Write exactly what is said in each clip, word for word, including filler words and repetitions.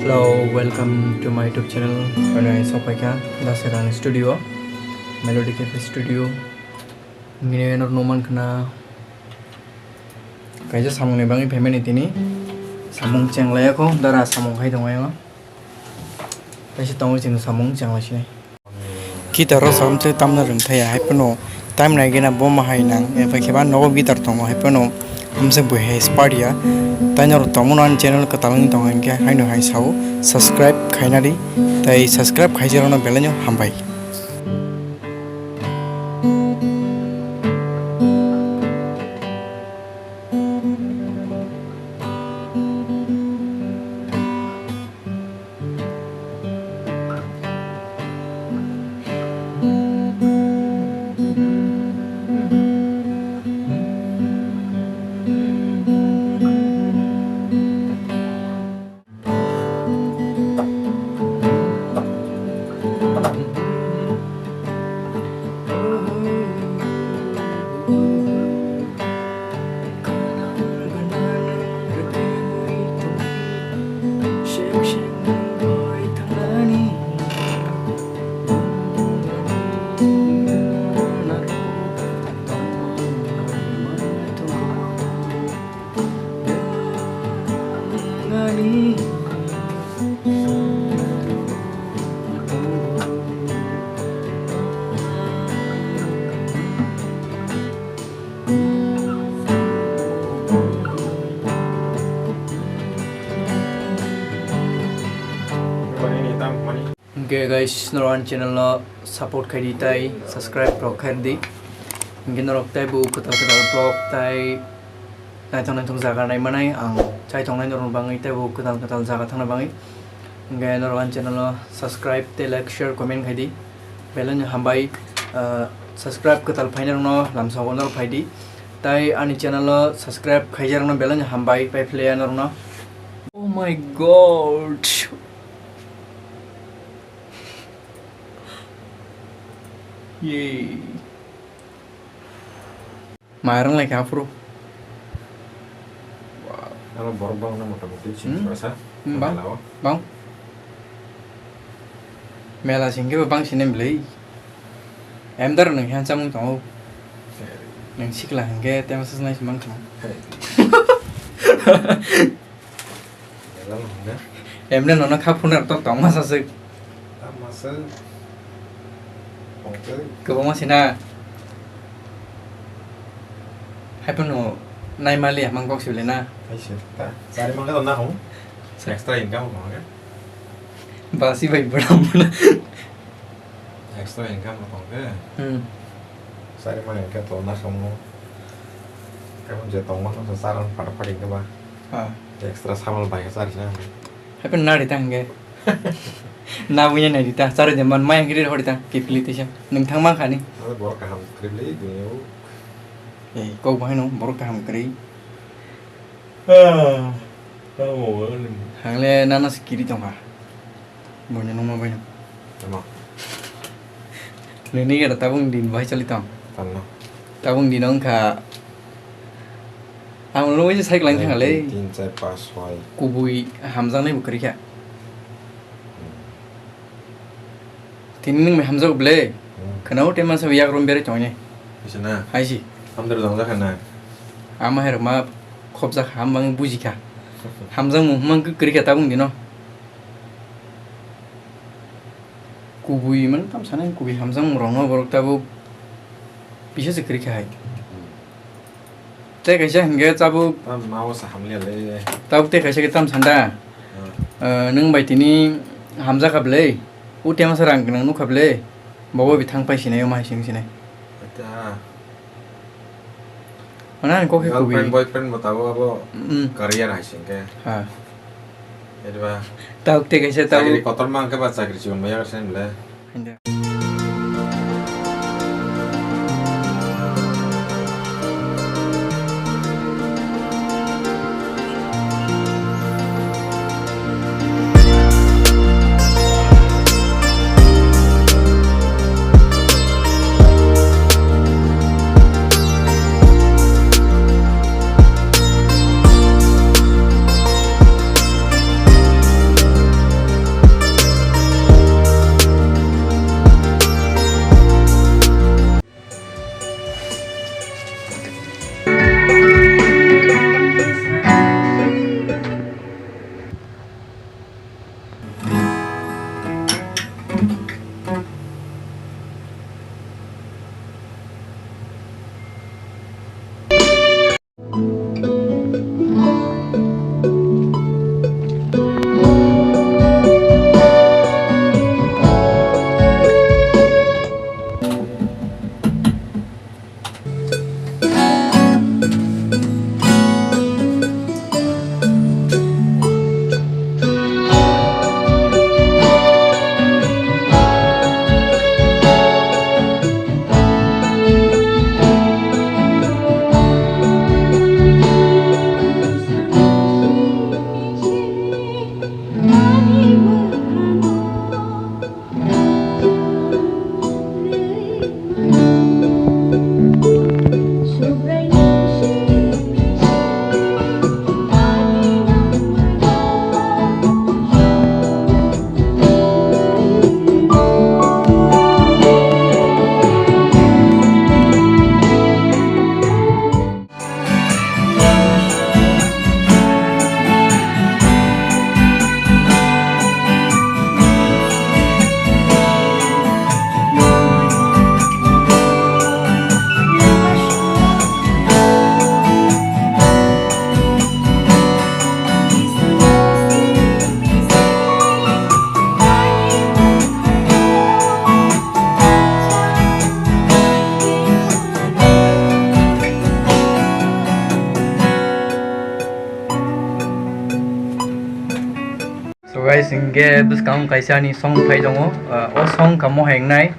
Hello, welcome to my YouTube channel. Ano ang sokphaikha Dasarang Studio, Melody Cafe Studio. Ngini eno numan khna kaisa samung ni bagwi phaimani tini. Samung chenglaiya kho, dara samung khai tongo. Kaisa tongo chini samung chenglai sinai. Guitar rok samse tamna rwngthaya, hai phano time naigena bo ma hai nang, ebai khe ba nogo guitar tongo, hai phano hamse bo hai sparya. Tai norok tongmano ani channel kwtal wngwi tongo, hinkhe haino hai sao, subscribe khaina di, tai subscribe khaijak rokno belai no hambai. Hwnkhe guys, norok ani channel no support khaidi tai subscribe rok khaidi. Hwnkhe norok teibo kwtal kwtal vlog tai naithok naithok jaga naimanai ang chai tongnai norok bagwi teibo kwtal kwtal jaga thangna bagwi. Hwnkhe norok ani channel no subscribe tei like share comment khaidi. Belai no hambai, ah, subscribe kwtal phainai rokno lamsao norok phaidi. Tai ani channel o subscribe khaijaknai rokno belai no hambai paiphlaiya norokno. Oh my God. Yay. Mairang lai kha phuru. Aro borok bang na motamuti sini Hmm. Berasa. Hmm, bang. Mela o. Bang. Mela singke bang sini beli. Em dar nang han chamung tong. Nang sikla hangke tema sas nai simang kha. Hey. Belai no hwnna. Emne nono kha phunuk tok tongma saswk. Tamo sw. Tongtwi. Kwbangma sina. Haiphano naimali hamang kok sibili na. Hai se ta. Sari mangkha to na hong. Sa- Extra income hong hong. Basi bai bwrang bwrang. Extra income no tongkhe. Hmm. Sari mangkha to na hong. Kamu je tongma tong sa saran pada pada ke ba. Ha. Extra samol bai sa sa. Happen na rita hangge. Na bunya na rita. Sari je man mai hangge hori ta. Kipli tisa. Nung thang ma khani. Ada borok kaham kribli dunia. Eh, kok bahai no borok kaham kri. Ah. Hangle nana se kiri tongkha. Boino nungma baino. Tamo. Nini gara tabung din bahai chali tong. Tamo. Tabung din wngkha. Ang ulo waisa cycle lang thangale. Tin, char, pas, soi. Kubui hamjaknai bo kwrwi kha. Tini nwng bai hamjago ble? Hmm. Khwnao tei mansa yak rom berai tongni. Bisa na? Haisi. Hamdar dong jakha na? Ama hai rok ma khobjak ham bang bujikha. Hamjakmung hwnmang kwrwi kha tabung dino. Kubui man tam sanai kubui hamjakmung rokno borok tabuk bisa se kwrwi kha hai. Hmm. Tei kaisa hingke tabuk. Tam ma o sa hamliya le. Tabuk tei kaisa ke tam sanda. Hmm. Eh, nwng bai tini hamjakha ble. O tema sa rang nang nukha ble. Bobo bi thang pai sinai o ma hai sing sinai. Acha. Mana ni kokhe kubui. Girlfriend, boyfriend bo tabuk abo Mm. Career hai sing ke. Ha. Edba. Tabuk tei kaisa tabuk. Chakri kotor ma hingke ba chakri chibon bai yagar sen ble. Guys, hingke bwskango kaisa ani song phai tongo. Ah, o song kamo hai wngnai,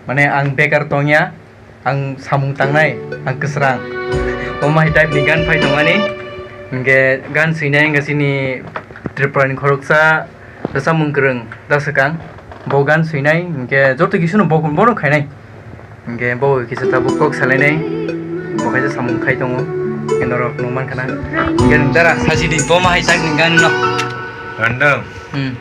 mane, ang bekar tongya, ang samung tangnai, ang kwsrang. O mai type ni gan phai tongmani. Hingke gan swinai wngkha chini Tripura ni khoroksa rwchapmung kwrwng da swkang. Bo gan swinai, hingke joto kisuno bo, bono khainai. Hingke bo kisa tabuk kok salainai, bo kaisa samung khai tongo. Hingke norok nung mankha na. Hingke nung dara sachi di, bo ma hai type ni gan no. Gandam. Hmm.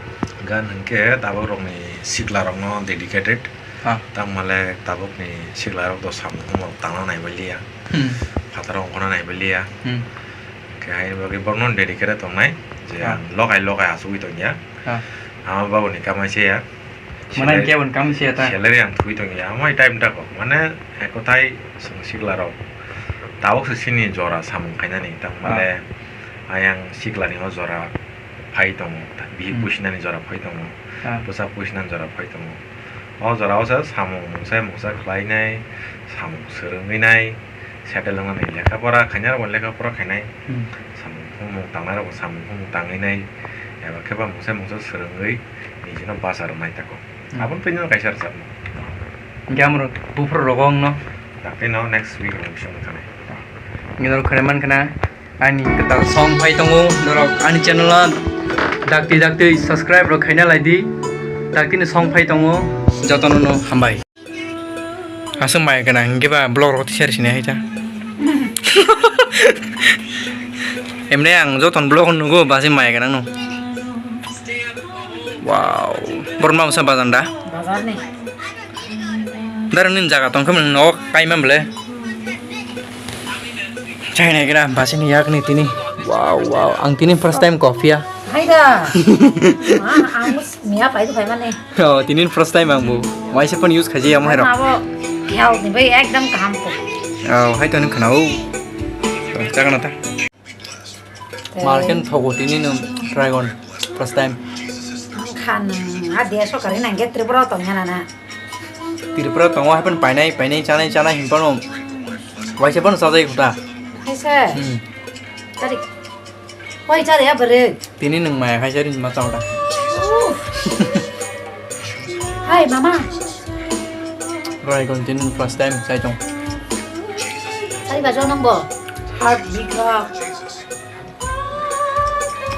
Gan hingke tabuk rokni sikla rokno dedicated. Ah. Tangmale tabukni sikla rok do samung humor tangna naibailiya. Hmm. Phataro ongkhorna naibailiya. Hmm. Hingke haini bagwi borokno dedicated tongnai je Ah. ang logai logai asugwi tongya. Ah. Ama babuni kamai se ya. Mwnang Salary, kebo ni kamai se ya ta? Salary ang thwi tongya. Amai time tako. Mane ekothai chwng sikla rok. Tabuk se sini jora samung khainani. Tangmale Ah. ayang sikla ni o jora phai tongo. Bihik Hmm. pusinani jora phai tongo. Ah. Bwsa pusinani jora phai tongo. O jora o se samung mungsa mungsa khlainai, samung swrwngwi nai, settle wngnani lekha pora khainai rokbo lekha pora khainai, Hmm. samung humung tangnai rokbo samung humung tangwi nai, eba khe ba mungsa mungsa swrwngwi nijino basa rwnai tako. Hmm. Aboni twi no kaisa rwchapmung. Hingke amoro buphuru rogo wngno. Dakti no next week rwng bising wngkha nai. Hingke norok khwnai mankha na. Ani kwtal song phai tongo, norok ani channel o dakti dakti subscribe rok khaina lai di. Dakti ni song phai tongo, jotono no hambai. Aswk maya gwnang hingke ba vlog rok share sinai hai ta. Emne ang joton vlog nugo basi maya gwnang no. Wow, borok ma bwsa bazar da? Bazar ni. Darwin ni jaga tong khe nogo kaima bole. Chai nai gra basi ni yak ni tini. Wow, wow. Ang tini first time coffee ya. Hai da. Ah, ang miya pai tu pai mane. Oh, tini first time ang bu. Waisa pon use khaji amo hero. Abo health ni bai ekdam kaham ko. Oh, hai to ni khana o. Chakana ta. Marken thogo tini no dragon first time. Ang kha nang a dia sokari nang get Tripura tong yana na. Tripura tongo hai pon painai painai chanai chanai hin pano. Waisa pon sajai khuta. Hai se. Hmm. Tari. Wai chari ya bere. Tini nung maya khai sari ma chawda. Hai mama. Dragon tini first time sai tong. Tari ba jonong bo. Heart beat rock.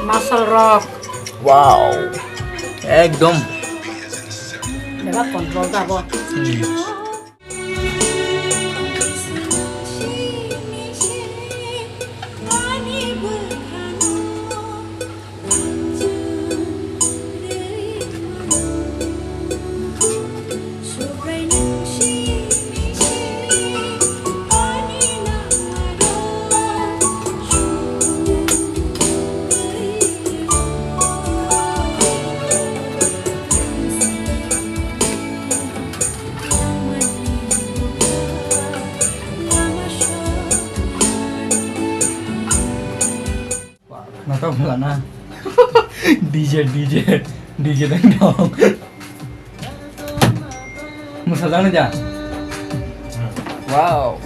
Muscle rock. Wow. Ekdom. Bebak control ta bo. Hmm. Natok bwla na. D J, D J, D J dang dong. Mwsajak nai ja. Wow.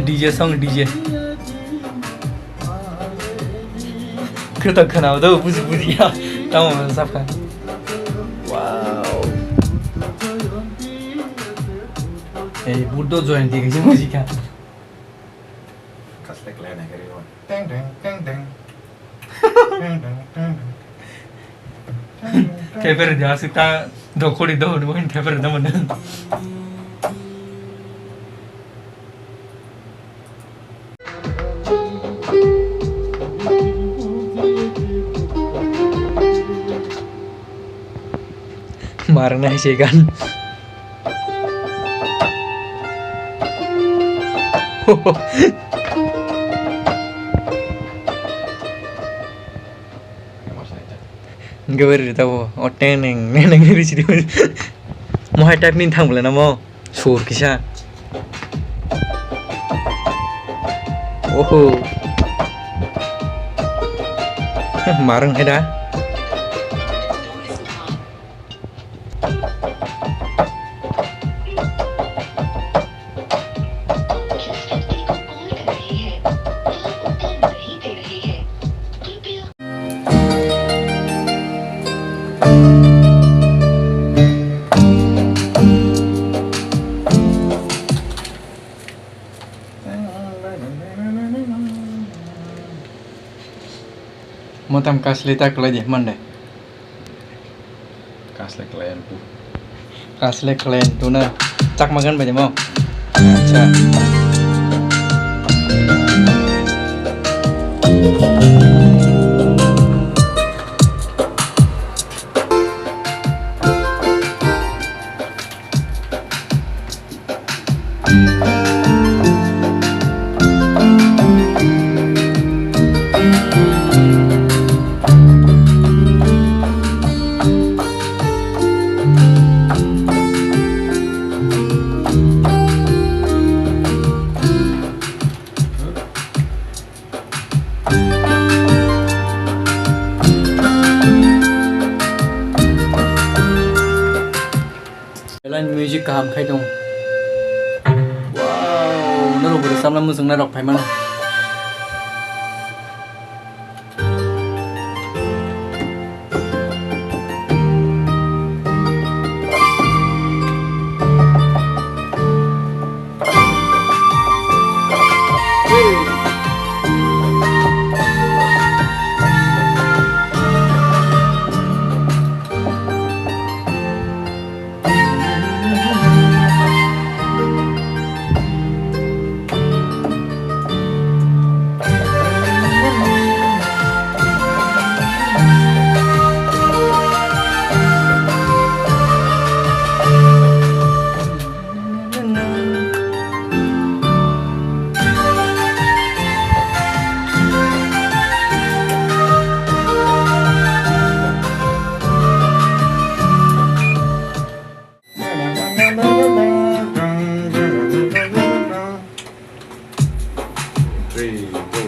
D J song, D J. Khe to khwnao do, buji buji ya. Tamo mwnsa kha. Wow. Ei, Buddho Jayanti kaisa muji kha. Kaslek lai nai kari wan. Teng, teng, teng, teng. Teng, teng, teng, teng. Teng, teng, teng. Kepere dia sita dokhori dohori mo kepere da mane. Marwng nai se gan. Gabari tabo, o teneng, neneng ri sidi. Mo hai type ni thang bole na mo. Sur kisa. Oho. Marwng hai da. Motam kasli ta kwlai di, mande. Kasle khlayan tu. Kasle khlayan tu na. Chakma gan bai de mo. Acha. Belai music kaham khai tongo. Wow, norok bo rwchapna muchungnai rok phai mano. Three, go.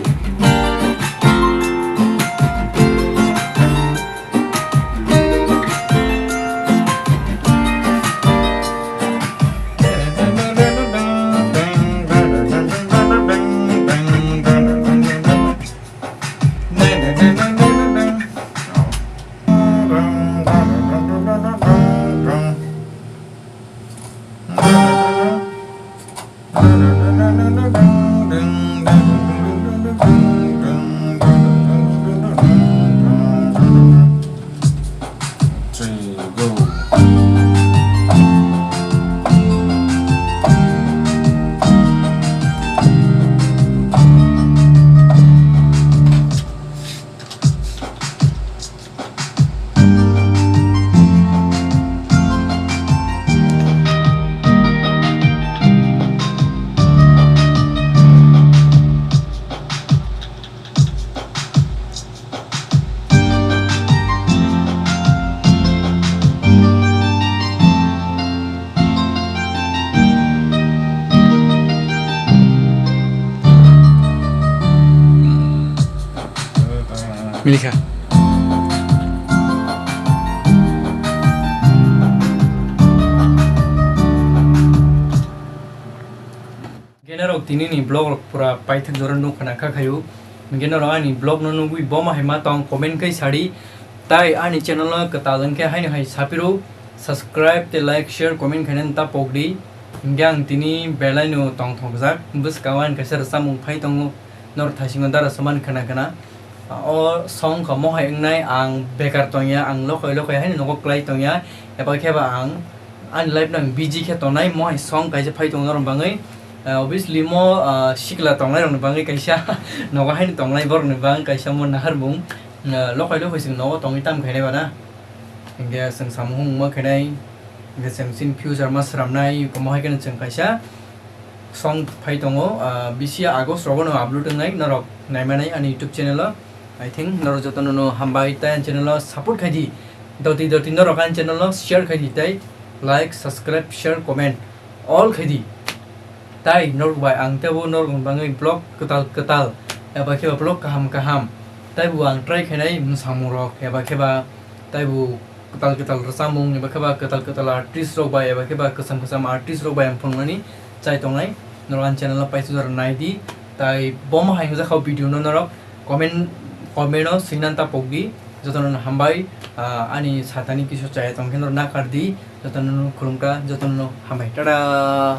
Three, go. Milikha. Hingke norok tini ni vlog rok pura paithak jora nukha na kha khayu. Hingke norok ani vlog no nugwi bo ma hai ma tong comment khai sadi. Tai ani channel no kwtal wngkhe haino hai saphiru subscribe tei like share comment khainani ta pokdi. Hingke ang tini belai no tongthokjak bwskango ani kaisa rwchapmung phai tongo. Norok thaisingo dara saman khna khna. O song kha mohai wngnai ang bekar tongya, ang lokoi lokoi haino nogo klai tongya, eba khe ba ang ani life no ang busy khe tongnai, mohai song kaisa phai tongo norok bangwi. Ah, obviously mo, ah, sikla tongnai rokni bangwi kaisa nogo haino tongnai borokni bang kaisa mo nahar bung, ah, lokoi lokoi chwng nogo tongwi tam khainai ba na. Hinkhe chwng samung humung ma khainai, hinkhe chwng chini future ma sramnai, omo hai kheno chwng kaisa song phai tongo, ah, bisi August rogo no upload wngnai, norok naimanai ani YouTube channel o. I think norok jotono no hambai, tei ani channel o support khaidi, doti doti norok ani channel o share khaidi, tei like, subscribe, share, comment all khaidi. Tai norok bai ang teibo norokni bangwi vlog kwtal kwtal eba khe ba vlog kaham kaham taibo ang try khainai mwsamung rok eba khe ba taibo kwtal kwtal rwchapmung eba khe ba kwtal kwtal artist rok bai eba khe ba kwcham kwcham artist rok bai ang phunuknani chai tongnai. Norok ani channel o paisa jora nai di, tai bomo hai wngjakha o video no norok comment, comment o swinani ta pok di. Jotono no hambai, ah, ani satani kisu chaya tongkhe norok nakar di, jotono no khulumkha, jotono no hambai, tada.